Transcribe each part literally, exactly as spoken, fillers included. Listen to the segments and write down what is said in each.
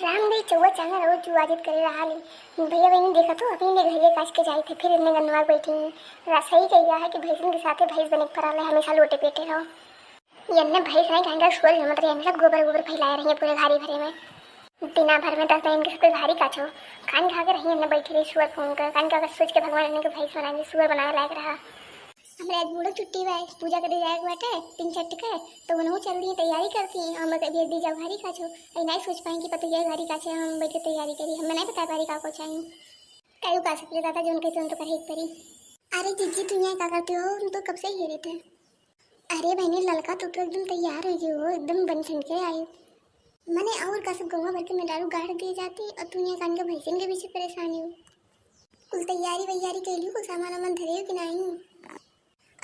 राम दे चौवा चांगर और जुआजित करे रहा ली। भैया बहनी देखा तो अभी ने घरे काज के जाए थे, फिर इतने गनवा बैठी हैं। रा-, सही कह गया है कि भैंसन के साथे भैंस बने के पड़ा ले, हमेशा लोटे पेटे रहो। ये अन्ने भैंस नहीं, कहीं का सुअर जमत रहे, इनका गोबर गोबर फैलाए रही है पूरे घारी भरे में। दिना भर में दस दिन के सबके घारी काछो, कान खा के रही, इन्ने बैठी रही सुअर फोन कर, कान खा के सोच के भगवान इनके भैंस बनाए, सुअर बनाए लायक रहा। हमरे आज बूढ़ो छुट्टी बा, पूजा करे जाए के बाटे, तीन छठ के, तो उनहु चल दी, तैयारी करती, हम कभी दी जाओ घारी काछो, अरे नहीं सोच पाए कि पतोहिया घारी काछे, हम बैठ के तैयारी करी, हमें नहीं पता घारी का को चाहिए। कायू का सकले दादा, जोन कैसे उनको करे एक परी। अरे जीजी, तू यहाँ का करती हो? हम तो कब से ही रहते हैं। अरे बहनी, ललका तो, तो एकदम तैयार हो गई हो, एकदम बन ठन के आई। मने और का सब गौवा भर के मेहरारू गाड़ दिए जाती और तू यहाँ कान के भैंसिन के पीछे परेशान हो। कुल तैयारी वैयारी कैली, कुल सामान वामान धरे हो कि नहीं?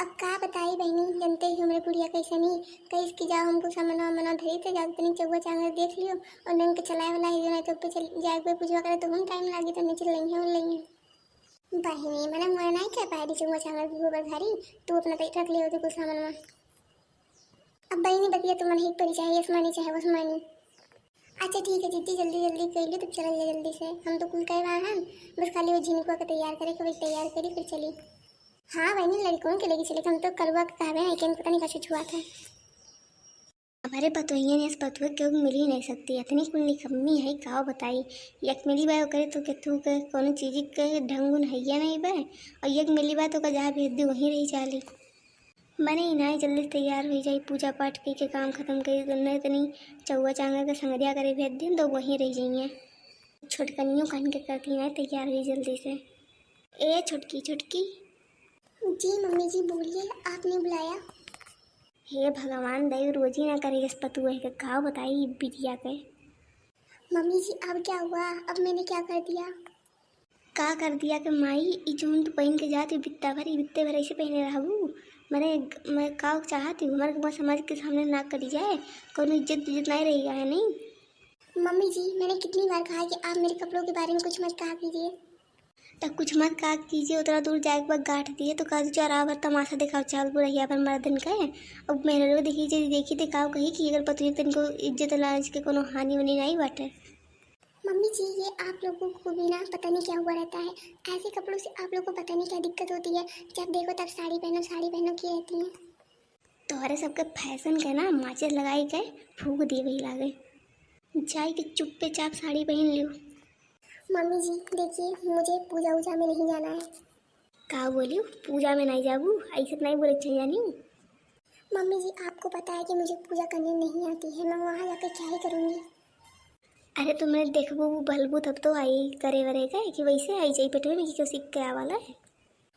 अब का बताई बहनी, जनते ही हमरे बुढ़िया कैसे नहीं, कहिस कि जाओ हमको सामान वामान धरे थे, जाओ तनी चौवा चांगर देख लियो और नंग के चलाए वाला है, नहीं तो पे चल जाए, कोई पूछवा करे तो हम टाइम लागी तो नहीं चल रही है, उड़ रही है। बहिनी, मने मोए नाई कह पाए दी चुंगा चांगर की गोबर घारी, तू अपना तई रख ले होती कुल सामान में। अब बहिनी बतिया तो मन ही परी, चाहे यस मानी चाहे वस मानी। अच्छा ठीक है जीजी, जल्दी जल्दी कर लियो, तब चलल जा जल्दी से। हम तो कुल कहे वाहन, बस खाली वो झिनकुआ के तैयार करे के, वही तैयार करी फिर चली। हाँ बहिनी, लड़कों के लेके चले, हम तो करुआ के कहबे नहीं, केन पता नहीं का छुआ था। हमारे पतोहियन यस पतोह केहू मिल ही नहीं सकती, इतनी कुल निकम्मी है, का बताई। एक मिली बा ओकरे तो केतु के कोनो चीज के ढंग उन हइया नहीं बा, और एक मिली बा तो का जहाँ भेज दी वहीं रही जाली। मने इनाई जल्दी तैयार हो जाई, पूजा पाठ कई के काम खत्म करी, नहीं तनी चौवा चांगर के संगरिया करे भेज दिन तो वहीं रह जाइए। छोटकनियों कान के करती इनाई तैयार हुई जल्दी से। ए छोटकी, छोटकी। जी मम्मी जी, बोलिए, आपने बुलाया? हे भगवान, दई रोजी ना करे इस पतुआ के, का बताई बिटिया के। मम्मी जी, अब क्या हुआ? अब मैंने क्या कर दिया? का कर दिया के माई, ई जून तू पहन के जात, ई बित्ता भर, ई बित्ते भर ऐसे पहने रहबू? मने, मैं का चाहत हूँ, हमारे गाँव समाज के सामने नाक कटी जाए, कोनो इज्जत, इज्जत नहीं रही है, नहीं? मम्मी जी, मैंने कितनी बार कहा कि आप मेरे कपड़ों के बारे में कुछ मत कहा कीजिए। तब कुछ मत कहा कीजिए, उतना दूर जाए के बाद गांठ दिए तो कहा, "चार आवर तमाशा दिखाओ, चाल बुढ़िया पर मर्दन का है।" अब मेहररो देखी, जे देखी ते काव कही कि अगर पतोहिया तन को इज्जत लाज के कोनो हानि वानि नहीं बाटे। मम्मी जी, ये आप लोगों को भी ना पता नहीं क्या हुआ रहता है, ऐसे कपड़ों से आप लोगों को पता नहीं क्या दिक्कत होती है, जब देखो तब साड़ी पहनो, साड़ी पहनो की रहती हैं। तोहरे सबके फैशन के ना माचिस लगाई के फूंक दिए वही लागे। जाई के चुप्पे चाप साड़ी पहन लियो। मम्मी जी, देखिए, मुझे पूजा वूजा में नहीं जाना है। का बोलियो, पूजा में नहीं जाबू? ऐसे नहीं बोले के चाहिए, जानी। मम्मी जी, आपको पता है कि मुझे पूजा करनी नहीं आती है, मैं वहाँ जाकर क्या ही करूँगी? अरे, तुमने देखबो, वो भलबू तब तो आई करे वरे के, कि वैसे आई जाई पेटवे में कि क्यों सीख के आवाला है।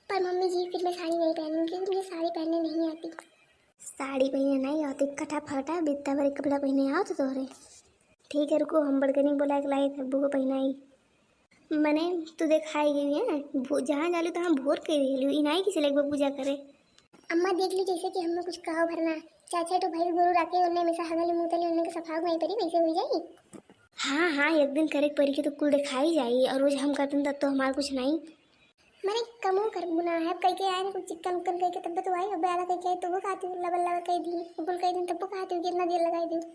पर मम्मी जी, फिर मैं साड़ी नहीं पहनूंगी क्योंकि मुझे साड़ी पहनने नहीं आती। साड़ी पहने नहीं आती, कटा फटा बित्ता भर कपड़ा पहने आओ तो तोहरे। ठीक है, रुको, हम बड़कनी बोला के लाई, तब वो पहनाई। मने, तू देखाई गई है, भो-, जहाँ जालू तहाँ भोर के रहलू, ई नाई कि चले एक बार पूजा करे। अम्मा देख ली जैसे कि हमें कुछ कहा भरना, चाचा तो भाई गुरु राखे उन्हें हमेशा हगल मुतली उन्हें के सफाऊ नहीं पड़ी, वैसे हो जाई। हाँ, हाँ, एक दिन करे के पड़ी कि तो कुल देखाई जाई, और रोज हम करते तब तो हमार कुछ नहीं। मने कमो कर गुनाह है, अब कह के आए ना कुछ चिकन उकन कह के तब तो आई, अब आला कह के आए तो वो खाती हूँ, लबर लबर कह दी, कुल कह दी तब वो खाती हूँ, कितना देर लगाई दी।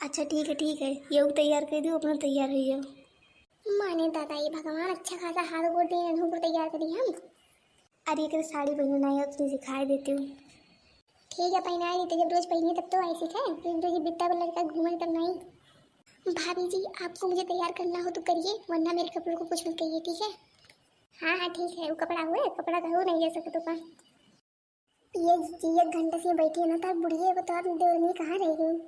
अच्छा ठीक है, ठीक है, ये तैयार कर दो, अपना तैयार हो जाओ। माने दादा, ये भगवान अच्छा खासा हाथ गोड़ दे, इन्हों को तैयार करी हम। अरे एक साड़ी पहनना है, तुझे सिखाई देती हूँ। ठीक है, पहनाई देते, जब रोज पहनिए तब तो आई सीखे, फिर रोज बित्ता पर लड़का घूमे तब नहीं। भाभी जी, आपको मुझे तैयार करना हो तो करिए, वरना मेरे कपड़ों को कुछ मत कहिए, ठीक है? हाँ, हाँ, ठीक है, वो कपड़ा हुए, कपड़ा का हो नहीं जा सकता तो का। ये जी, एक घंटे से बैठी है ना, तब बुढ़िए को तोर देवरनी कहाँ रह गई?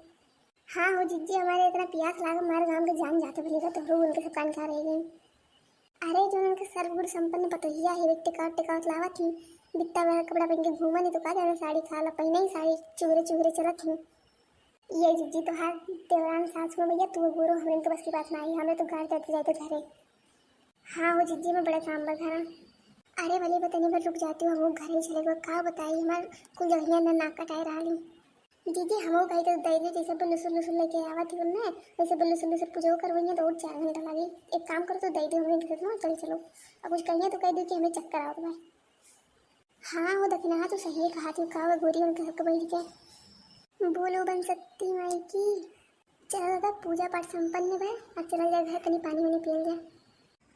हाँ हो जीजी, हमारे इतना प्यास लागा, हमारे गांव के जान जाते भले का तोहरो उनके सब कान खा रह गई। अरे, जो उनके सर्वगुण संपन्न पतोहिया है, वे टिकावत टिकावत लावत ही, बित्ता वाला कपड़ा पहन के घूमा नहीं तो का जाने साड़ी खा ला, पहने ही साड़ी चुहरे चुहरे चलत ही। ये जीजी तोहार देवरान सास में भैया, तू गोरो, हमरे इनके बस की बात ना आई, हमरे तो गाड़ जाते जाते घरे। हाँ हो जीजी, मैं बड़ा काम बा घरा। अरे भले बतनी भर रुक जाती हूँ, हम लोग घर ही चले गए। का बताई, हमार कुल जगहिया ना नाक कटाए रहली। जीजी, हमो कही तो दे दे, जैसे अपन लुसुर लुसुर लेके आवत ही उनमें, वैसे अपन लुसुर लुसुर पूजो करवइया तो और चार घंटा लागी। एक काम करो तो दे दे, हमरे घर से चले चलो। अब कुछ कहिए तो कह दो कि हमें चक्कर आवत बा। हाँ हो दखिनहा, तू सही कहा थी, का हो गोरी उनके हक बैठ के। बोलो बन सकती माई की। चलो दादा, पूजा पाठ संपन्न बा, अब चला जाए घर, तनी पानी वानी पियल जाए।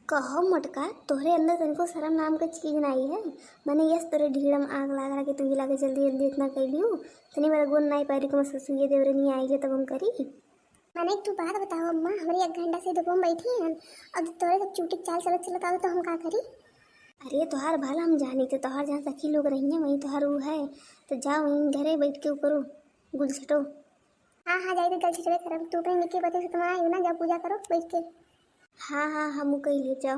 कहो मोटका, तोहरे अंदर तनिको शर्म नाम के चीज नाई है। मने यस तोरे ढीड़ में आग लाग रहा कि तू ही लागे जल्दी जल्दी इतना कर लियो। तनी मेरा गुण नाई पारी को मैं ससुइये देवरे नहीं आई है तब हम करी। मने एक तू बात बताओ अम्मा, हमरे एक घंटा से धूप में बैठी हैं और तोरे सब चूटी चाल चलत चलत आओ तो हम का करी? अरे तोहार भला हम जानी तो तोहार जहाँ सखी लोग रही हैं वहीं तोहार वो है, तो जाओ वहीं घरे बैठ के ऊ करो, गुलछटो। हाँ हाँ, जाई तो गुलछटवे करब, तू अपने निके बते से तुम्हारा आयु ना, जा पूजा करो बैठ के। हाँ हाँ, हम कह ले जाओ।